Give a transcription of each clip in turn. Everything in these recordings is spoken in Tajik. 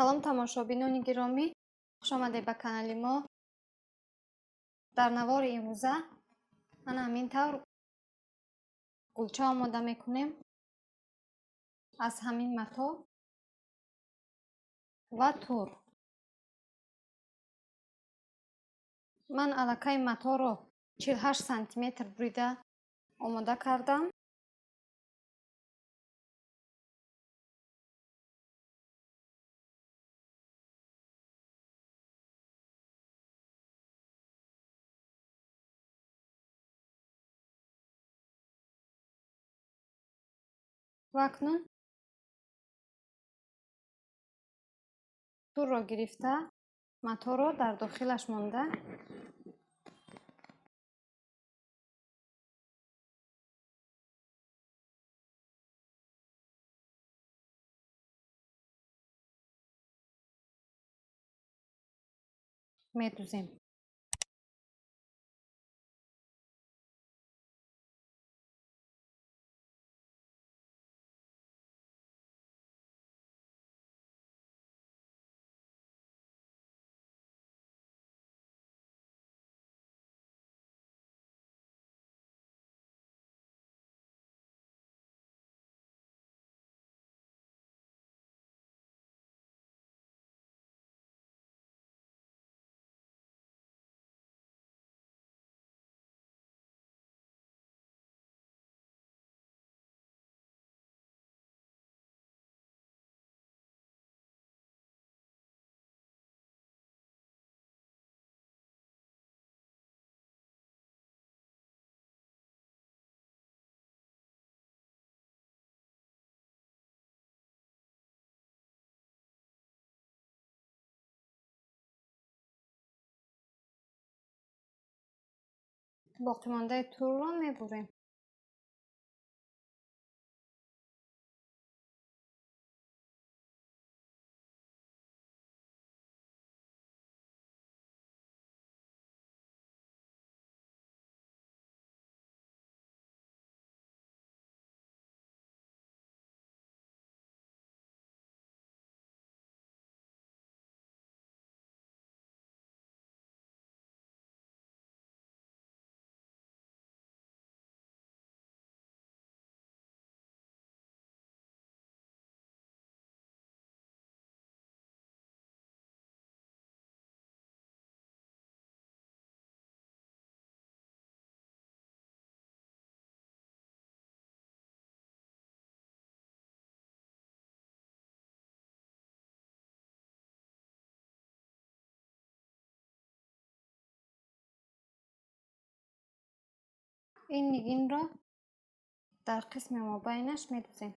Салом, тамошобинони гиромӣ, хушомадед ба канали мо. Дар навори имрӯза ана ҳамин тавр гулча омода мекунем аз ҳамин матоъ ва тур. Ман аллакай матоъро 48 сантиметр бурида омода кардам. Ва акнун турро гирифта матоъро дар дохилаш монда медузем. Боқимондаи турро мебурем. Ин нигинро дар қисми мобайнаш медузем.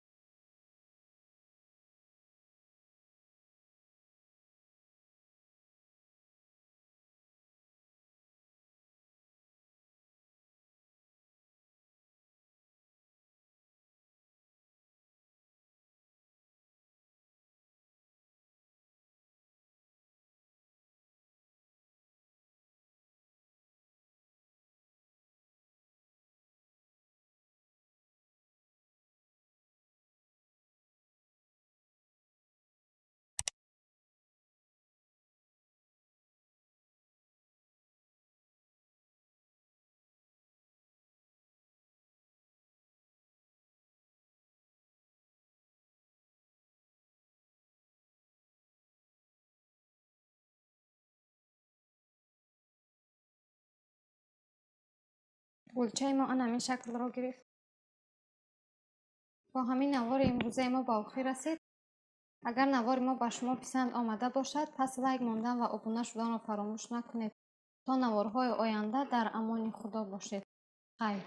Гулчаи мо ана ҳамин шаклро гирифт. Бо ҳамин навори имрӯзаи мо ба охир расид. Агар навори мо ба шумо писанд омада бошад, пас лайк мондан ва обуна шуданро фаромӯш накунед. То наворҳои оянда дар амони Худо бошед. Хайр.